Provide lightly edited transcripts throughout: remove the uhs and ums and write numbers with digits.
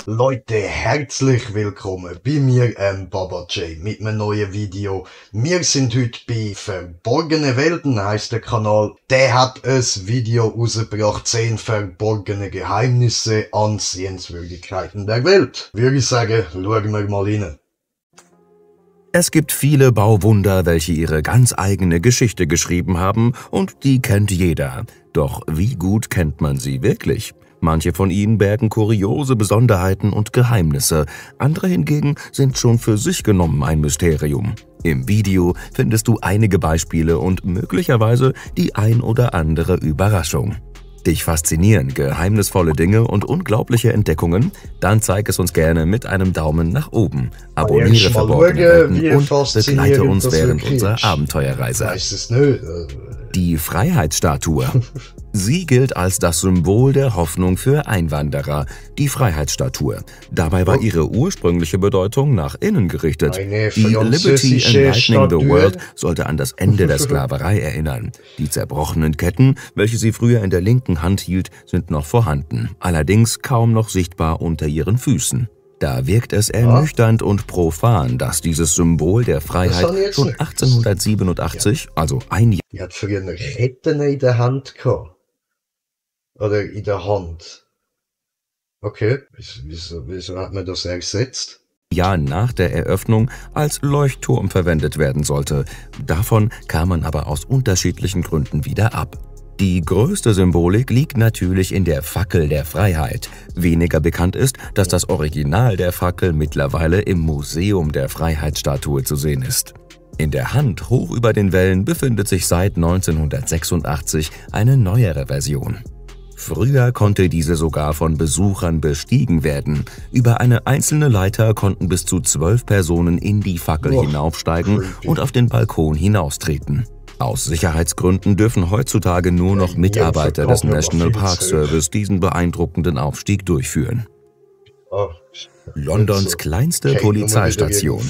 Leute, herzlich willkommen bei mir, Baba J, mit einem neuen Video. Wir sind heute bei Verborgene Welten, heisst der Kanal. Der hat ein Video rausgebracht, 10 verborgene Geheimnisse an Sehenswürdigkeiten der Welt. Würde ich sagen, schauen wir mal rein. Es gibt viele Bauwunder, welche ihre ganz eigene Geschichte geschrieben haben, und die kennt jeder. Doch wie gut kennt man sie wirklich? Manche von ihnen bergen kuriose Besonderheiten und Geheimnisse, andere hingegen sind schon für sich genommen ein Mysterium. Im Video findest du einige Beispiele und möglicherweise die ein oder andere Überraschung. Dich faszinieren geheimnisvolle Dinge und unglaubliche Entdeckungen? Dann zeig es uns gerne mit einem Daumen nach oben. Abonniere Verborgene Welten und begleite uns während unserer Abenteuerreise. Weiß es nicht. Die Freiheitsstatue. Sie gilt als das Symbol der Hoffnung für Einwanderer, die Freiheitsstatue. Dabei war ihre ursprüngliche Bedeutung nach innen gerichtet. Die Liberty Enlightening the World sollte an das Ende der Sklaverei erinnern. Die zerbrochenen Ketten, welche sie früher in der linken Hand hielt, sind noch vorhanden, allerdings kaum noch sichtbar unter ihren Füßen. Da wirkt es ernüchternd und profan, dass dieses Symbol der Freiheit schon 1887, also ein Jahr... Die hat früher eine Ketten in der Hand gehabt. Oder in der Hand. Okay, wieso hat man das ersetzt? Jahr nach der Eröffnung als Leuchtturm verwendet werden sollte. Davon kam man aber aus unterschiedlichen Gründen wieder ab. Die größte Symbolik liegt natürlich in der Fackel der Freiheit. Weniger bekannt ist, dass das Original der Fackel mittlerweile im Museum der Freiheitsstatue zu sehen ist. In der Hand hoch über den Wellen befindet sich seit 1986 eine neuere Version. Früher konnte diese sogar von Besuchern bestiegen werden. Über eine einzelne Leiter konnten bis zu 12 Personen in die Fackel hinaufsteigen und auf den Balkon hinaustreten. Aus Sicherheitsgründen dürfen heutzutage nur noch Mitarbeiter des National Park Service diesen beeindruckenden Aufstieg durchführen. Londons kleinste Polizeistation.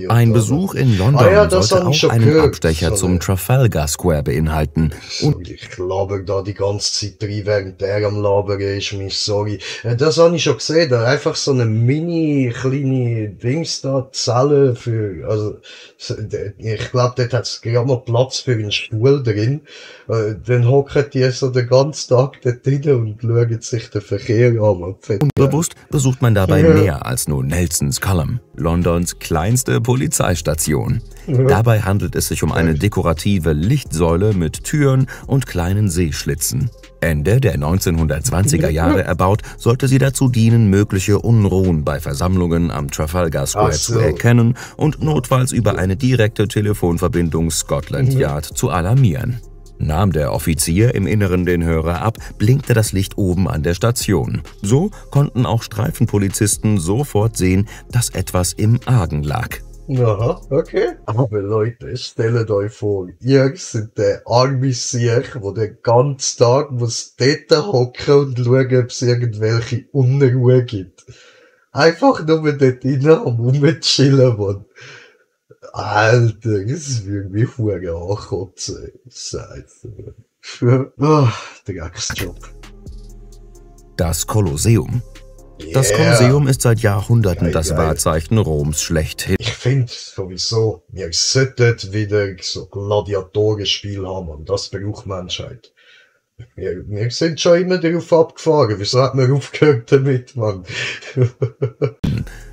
Ein Besuch in London sollte auch einen Abstecher zum Trafalgar Square beinhalten. Und ich laber da die ganze Zeit rein, während der am Labern ist, sorry. Das habe ich schon gesehen, da einfach so eine mini kleine Dings da, Zelle für, also, ich glaube, dort hat es gerade noch Platz für einen Stuhl drin. Dann hocken die so den ganzen Tag dort drin und schauen sich den Verkehr an. Unbewusst besucht man dabei mehr als nur Nelson's Column, Londons kleinste Polizeistation. Dabei handelt es sich um eine dekorative Lichtsäule mit Türen und kleinen Sehschlitzen. Ende der 1920er Jahre erbaut, sollte sie dazu dienen, mögliche Unruhen bei Versammlungen am Trafalgar Square zu erkennen und notfalls über eine direkte Telefonverbindung Scotland Yard zu alarmieren. Nahm der Offizier im Inneren den Hörer ab, blinkte das Licht oben an der Station. So konnten auch Streifenpolizisten sofort sehen, dass etwas im Argen lag. Aha, okay. Aber Leute, stellt euch vor, ihr seid der arme Sieg, der den ganzen Tag muss dort hocken und schauen, ob es irgendwelche Unruhe gibt. Einfach nur dort rein am rumchillen, Mann. Alter, das würde mich vorher ankotzen. Scheiße. Drecksjob. Das Kolosseum. Das Kolosseum ist seit Jahrhunderten das Wahrzeichen Roms schlechthin. Ich finde sowieso, wir sollten wieder so Gladiatorenspiel haben und das braucht Menschheit. Wir sind schon immer darauf abgefahren. Wieso hat man aufgehört damit, Mann?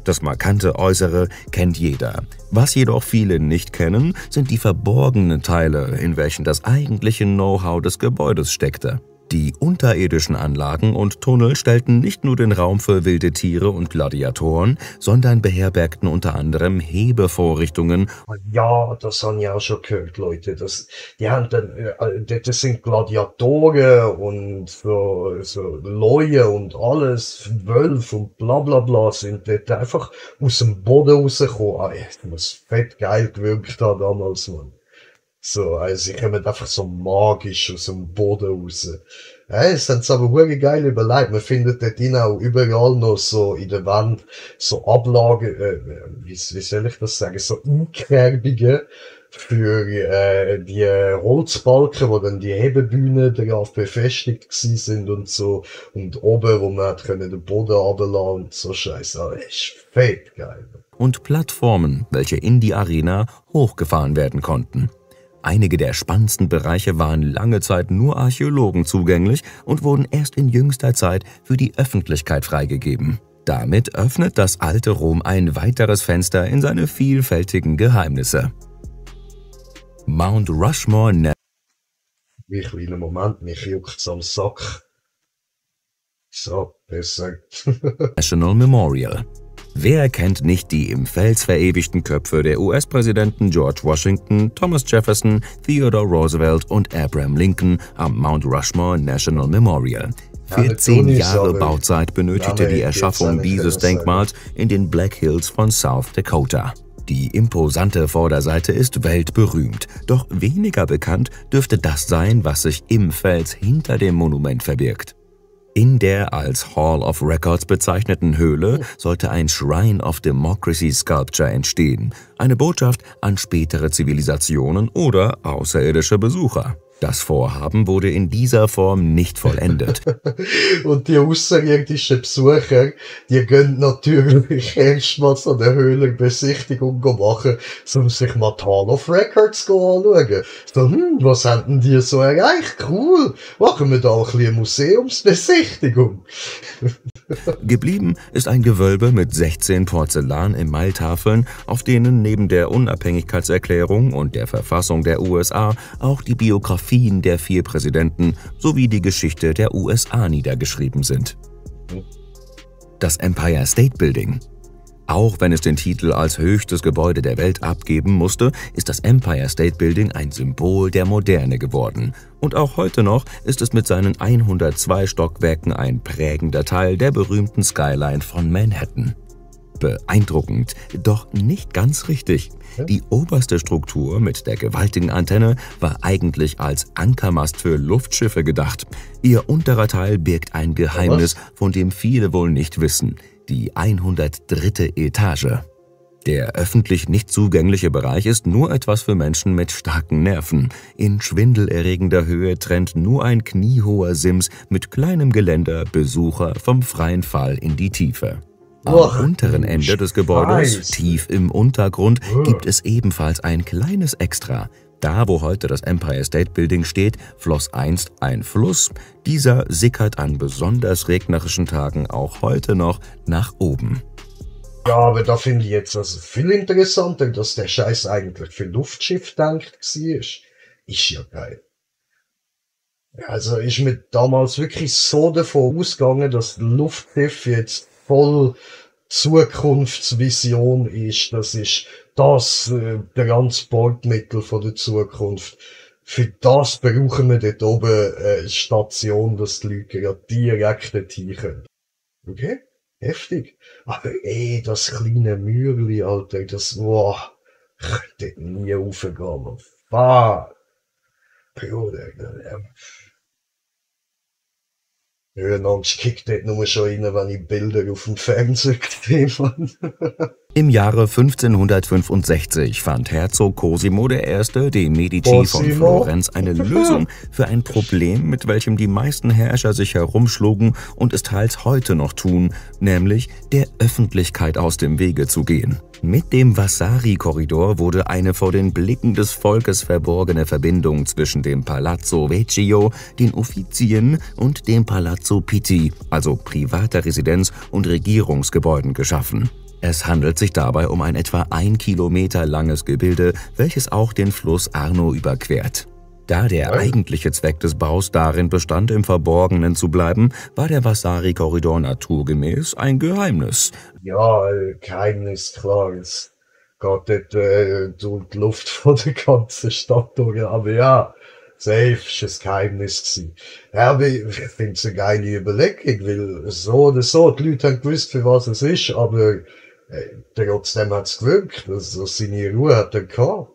Das markante Äußere kennt jeder. Was jedoch viele nicht kennen, sind die verborgenen Teile, in welchen das eigentliche Know-how des Gebäudes steckte. Die unterirdischen Anlagen und Tunnel stellten nicht nur den Raum für wilde Tiere und Gladiatoren, sondern beherbergten unter anderem Hebevorrichtungen. Ja, das habe ich auch schon gehört, Leute. Das sind Gladiatoren und so Leute und alles, Wölfe und bla bla bla, sind dort einfach aus dem Boden rausgekommen. Das muss fett geil gewirkt haben damals, Mann. So, also sie kommen einfach so magisch aus dem Boden raus. Ja, es haben aber wirklich geil überlegt. Man findet dort auch überall noch so in der Wand so Ablagen, wie soll ich das sagen, so Einkerbungen, für die Holzbalken, wo dann die Hebebühne darauf befestigt gewesen sind und so, und oben, wo man hat können den Boden runterlassen und so Scheiße. Das ist fett geil. Und Plattformen, welche in die Arena hochgefahren werden konnten. Einige der spannendsten Bereiche waren lange Zeit nur Archäologen zugänglich und wurden erst in jüngster Zeit für die Öffentlichkeit freigegeben. Damit öffnet das alte Rom ein weiteres Fenster in seine vielfältigen Geheimnisse. Mount Rushmore Wie kleiner Moment, mich juckt's am Sack. So, besser. National Memorial. Wer kennt nicht die im Fels verewigten Köpfe der US-Präsidenten George Washington, Thomas Jefferson, Theodore Roosevelt und Abraham Lincoln am Mount Rushmore National Memorial? 14 Jahre Bauzeit benötigte die Erschaffung dieses Denkmals in den Black Hills von South Dakota. Die imposante Vorderseite ist weltberühmt, doch weniger bekannt dürfte das sein, was sich im Fels hinter dem Monument verbirgt. In der als Hall of Records bezeichneten Höhle sollte ein Shrine of Democracy Sculpture entstehen, eine Botschaft an spätere Zivilisationen oder außerirdische Besucher. Das Vorhaben wurde in dieser Form nicht vollendet. Und die außerirdischen Besucher, die gehen natürlich erstmal so eine Höhlenbesichtigung machen, um sich mal die Hall of Records anzuschauen. So, was haben die so erreicht? Cool, machen wir da ein bisschen Museumsbesichtigung. Geblieben ist ein Gewölbe mit 16 Porzellan-Emailtafeln, auf denen neben der Unabhängigkeitserklärung und der Verfassung der USA auch die Biografien der 4 Präsidenten sowie die Geschichte der USA niedergeschrieben sind. Das Empire State Building. Auch wenn es den Titel als höchstes Gebäude der Welt abgeben musste, ist das Empire State Building ein Symbol der Moderne geworden. Und auch heute noch ist es mit seinen 102 Stockwerken ein prägender Teil der berühmten Skyline von Manhattan. Beeindruckend, doch nicht ganz richtig. Die oberste Struktur mit der gewaltigen Antenne war eigentlich als Ankermast für Luftschiffe gedacht. Ihr unterer Teil birgt ein Geheimnis, von dem viele wohl nicht wissen: die 103. Etage. Der öffentlich nicht zugängliche Bereich ist nur etwas für Menschen mit starken Nerven. In schwindelerregender Höhe trennt nur ein kniehoher Sims mit kleinem Geländer Besucher vom freien Fall in die Tiefe. Am unteren Ende des Gebäudes, tief im Untergrund, gibt es ebenfalls ein kleines Extra. Da, wo heute das Empire State Building steht, floss einst ein Fluss. Dieser sickert an besonders regnerischen Tagen auch heute noch nach oben. Ja, aber da finde ich jetzt also viel interessanter, dass der Scheiß eigentlich für Luftschiff gedacht war. Ist ja geil. Also ist mir damals wirklich so davon ausgegangen, dass Luftschiff jetzt voll Zukunftsvision ist. Das ist das Transportmittel von der Zukunft. Für das brauchen wir dort oben eine Station, dass die Leute ja direkt dorthin können. Okay? Heftig. Aber das kleine Mürli, Alter, das, boah, ich könnte dort nie raufgehen, man. Fuck. Bruder, Höhenangst kickt dort nur schon rein, wenn ich Bilder auf dem Fernseher gesehen habe. Im Jahre 1565 fand Herzog Cosimo I. de' Medici von Florenz eine Lösung für ein Problem, mit welchem die meisten Herrscher sich herumschlugen und es teils heute noch tun, nämlich der Öffentlichkeit aus dem Wege zu gehen. Mit dem Vasari-Korridor wurde eine vor den Blicken des Volkes verborgene Verbindung zwischen dem Palazzo Vecchio, den Uffizien, und dem Palazzo Pitti, also privater Residenz- und Regierungsgebäuden, geschaffen. Es handelt sich dabei um ein etwa 1 Kilometer langes Gebilde, welches auch den Fluss Arno überquert. Da der eigentliche Zweck des Baus darin bestand, im Verborgenen zu bleiben, war der Vasari-Korridor naturgemäß ein Geheimnis. Ja, Geheimnis, klar. Es geht dort durch die Luft von der ganzen Stadt durch. Aber ja, safe ist ein Geheimnis gewesen. Ja, aber ich finde es eine geile Überlegung, weil so oder so, die Leute haben gewusst, für was es ist, aber trotzdem hat es gewirkt. Also seine Ruhe hat er gehabt.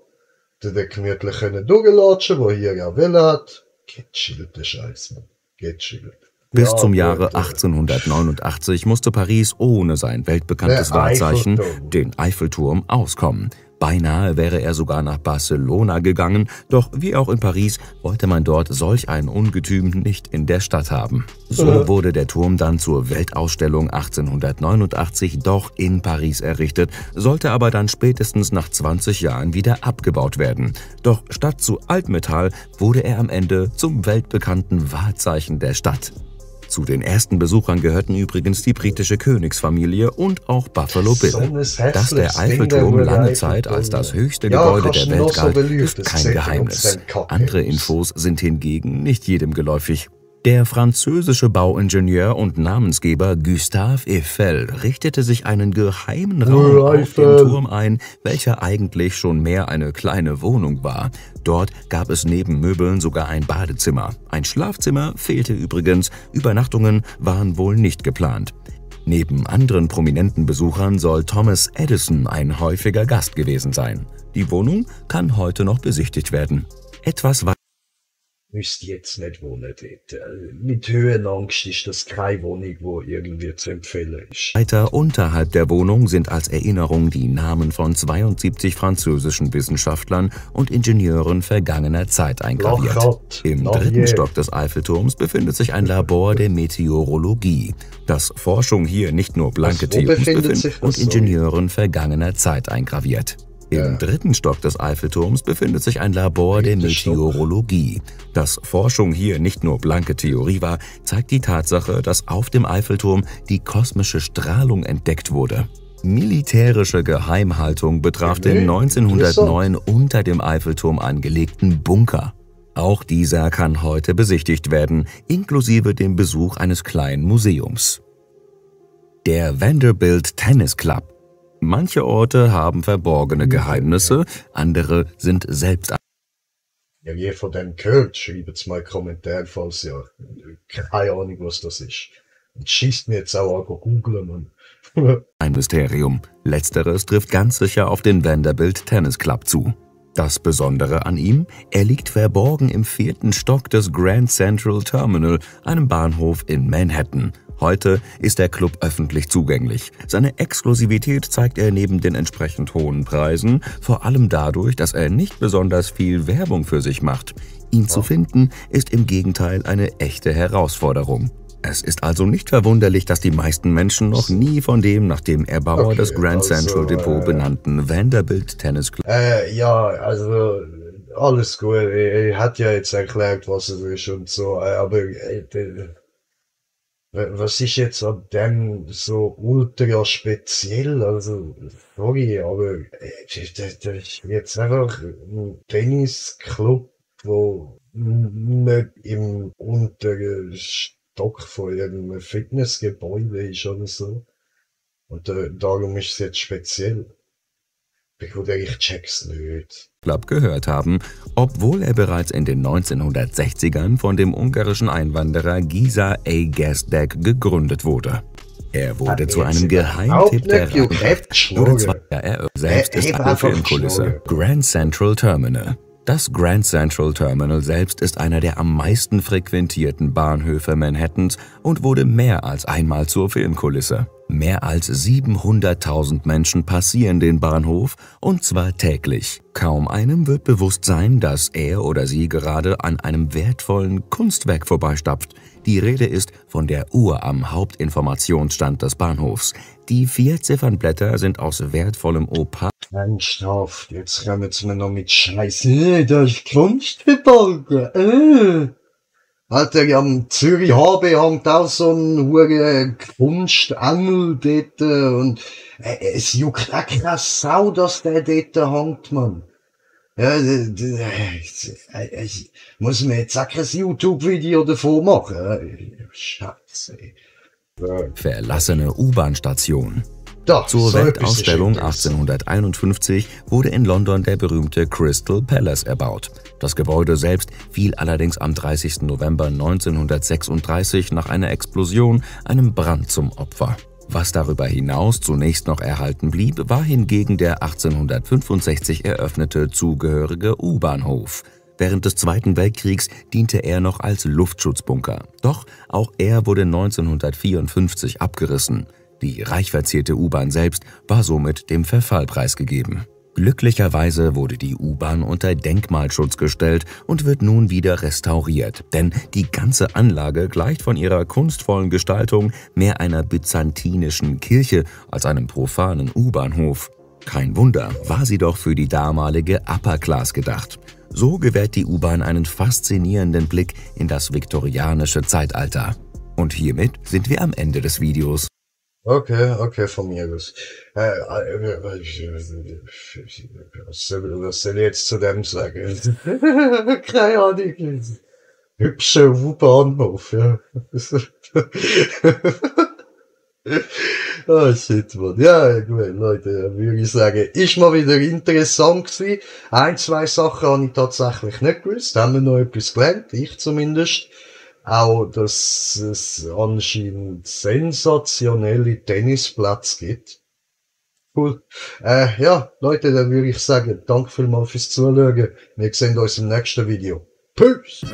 Der gemütlich durchlatschen, wo hier ja will hat. Gechillt, der Scheiß, man. Gechillt. Bis zum Jahre 1889 musste Paris ohne sein weltbekanntes Wahrzeichen, den Eiffelturm, auskommen. Beinahe wäre er sogar nach Barcelona gegangen, doch wie auch in Paris wollte man dort solch ein Ungetüm nicht in der Stadt haben. So wurde der Turm dann zur Weltausstellung 1889 doch in Paris errichtet, sollte aber dann spätestens nach 20 Jahren wieder abgebaut werden. Doch statt zu Altmetall wurde er am Ende zum weltbekannten Wahrzeichen der Stadt. Zu den ersten Besuchern gehörten übrigens die britische Königsfamilie und auch Buffalo Bill. Dass der Eiffelturm lange Zeit als das höchste Gebäude der Welt galt, ist kein Geheimnis. Andere Infos sind hingegen nicht jedem geläufig. Der französische Bauingenieur und Namensgeber Gustave Eiffel richtete sich einen geheimen Raum auf dem Turm ein, welcher eigentlich schon mehr eine kleine Wohnung war. Dort gab es neben Möbeln sogar ein Badezimmer. Ein Schlafzimmer fehlte übrigens, Übernachtungen waren wohl nicht geplant. Neben anderen prominenten Besuchern soll Thomas Edison ein häufiger Gast gewesen sein. Die Wohnung kann heute noch besichtigt werden. Etwas Müsste jetzt nicht wohnen dort. Mit Höhenangst ist das keine Wohnung, wo irgendwie zu empfehlen ist. weiter unterhalb der Wohnung sind als Erinnerung die Namen von 72 französischen Wissenschaftlern und Ingenieuren vergangener Zeit eingraviert. Im dritten Stock des Eiffelturms befindet sich ein Labor der Meteorologie, das Forschung hier nicht nur blanke Theorie befindet und Ingenieuren vergangener Zeit eingraviert. Im dritten Stock des Eiffelturms befindet sich ein Labor der Meteorologie. Dass Forschung hier nicht nur blanke Theorie war, zeigt die Tatsache, dass auf dem Eiffelturm die kosmische Strahlung entdeckt wurde. Militärische Geheimhaltung betraf den 1909 unter dem Eiffelturm angelegten Bunker. Auch dieser kann heute besichtigt werden, inklusive dem Besuch eines kleinen Museums. Der Vanderbilt Tennis Club. Manche Orte haben verborgene Geheimnisse, andere sind selbst. Ja, je von dem gehört, schreibt's mal Kommentar, falls ja keine Ahnung, was das ist. Und schießt mir jetzt auch an googeln. Ein Mysterium. Letzteres trifft ganz sicher auf den Vanderbilt Tennis Club zu. Das Besondere an ihm, er liegt verborgen im 4. Stock des Grand Central Terminal, einem Bahnhof in Manhattan. Heute ist der Club öffentlich zugänglich. Seine Exklusivität zeigt er neben den entsprechend hohen Preisen, vor allem dadurch, dass er nicht besonders viel Werbung für sich macht. Ihn zu finden, ist im Gegenteil eine echte Herausforderung. Es ist also nicht verwunderlich, dass die meisten Menschen noch nie von dem nach dem Erbauer des Grand Central Depot benannten Vanderbilt Tennis Club. Ja, also alles gut. Er hat ja jetzt erklärt, was es ist und so, aber was ist jetzt an dem so ultra speziell? Also, sorry, aber das ist jetzt einfach ein Tennisclub, wo nicht im unteren Stock von irgendeinem Fitnessgebäude ist oder so. Und darum ist es jetzt speziell. Ich check's nicht. Club gehört haben, obwohl er bereits in den 1960ern von dem ungarischen Einwanderer Geza A. Gazdek gegründet wurde. Er wurde zu einem Geheimtipp der Raumfahrt, wurde zwar selbst ist eine Filmkulisse. Grand Central Terminal. Das Grand Central Terminal selbst ist einer der am meisten frequentierten Bahnhöfe Manhattans und wurde mehr als einmal zur Filmkulisse. Mehr als 700.000 Menschen passieren den Bahnhof, und zwar täglich. Kaum einem wird bewusst sein, dass er oder sie gerade an einem wertvollen Kunstwerk vorbeistapft. Die Rede ist von der Uhr am Hauptinformationsstand des Bahnhofs. Die 4 Ziffernblätter sind aus wertvollem Opal. Ernsthaft, jetzt kommen sie mir noch mit Scheiße. Da ist Kunst verborgen. Alter, am Zürich HB hängt auch so ein hure Kunstengel dort und es juckt auch keine Sau, dass der dort hängt, Mann. Ja, ich muss mir jetzt auch kein YouTube-Video davon machen. Scheiße. Verlassene U-Bahn-Station. Zur Weltausstellung 1851 wurde in London der berühmte Crystal Palace erbaut. Das Gebäude selbst fiel allerdings am 30. November 1936 nach einer Explosion einem Brand zum Opfer. Was darüber hinaus zunächst noch erhalten blieb, war hingegen der 1865 eröffnete zugehörige U-Bahnhof. Während des Zweiten Weltkriegs diente er noch als Luftschutzbunker. Doch auch er wurde 1954 abgerissen. Die reich verzierte U-Bahn selbst war somit dem Verfall preisgegeben. Glücklicherweise wurde die U-Bahn unter Denkmalschutz gestellt und wird nun wieder restauriert, denn die ganze Anlage gleicht von ihrer kunstvollen Gestaltung mehr einer byzantinischen Kirche als einem profanen U-Bahnhof. Kein Wunder, war sie doch für die damalige Upper Class gedacht. So gewährt die U-Bahn einen faszinierenden Blick in das viktorianische Zeitalter. Und hiermit sind wir am Ende des Videos. Okay, von mir aus. Was soll ich jetzt zu dem sagen? Keine Ahnung. Hübscher U-Bahnhof, ja. Oh shit, man. Ja, gut, Leute, würde ich sagen, ist mal wieder interessant gewesen. Ein, zwei Sachen habe ich tatsächlich nicht gewusst. Haben wir noch etwas gelernt, ich zumindest. Auch, dass es anscheinend sensationelle Tennisplätze gibt. Cool. Ja, Leute, dann würde ich sagen, danke vielmals fürs Zuschauen. Wir sehen uns im nächsten Video. Peace!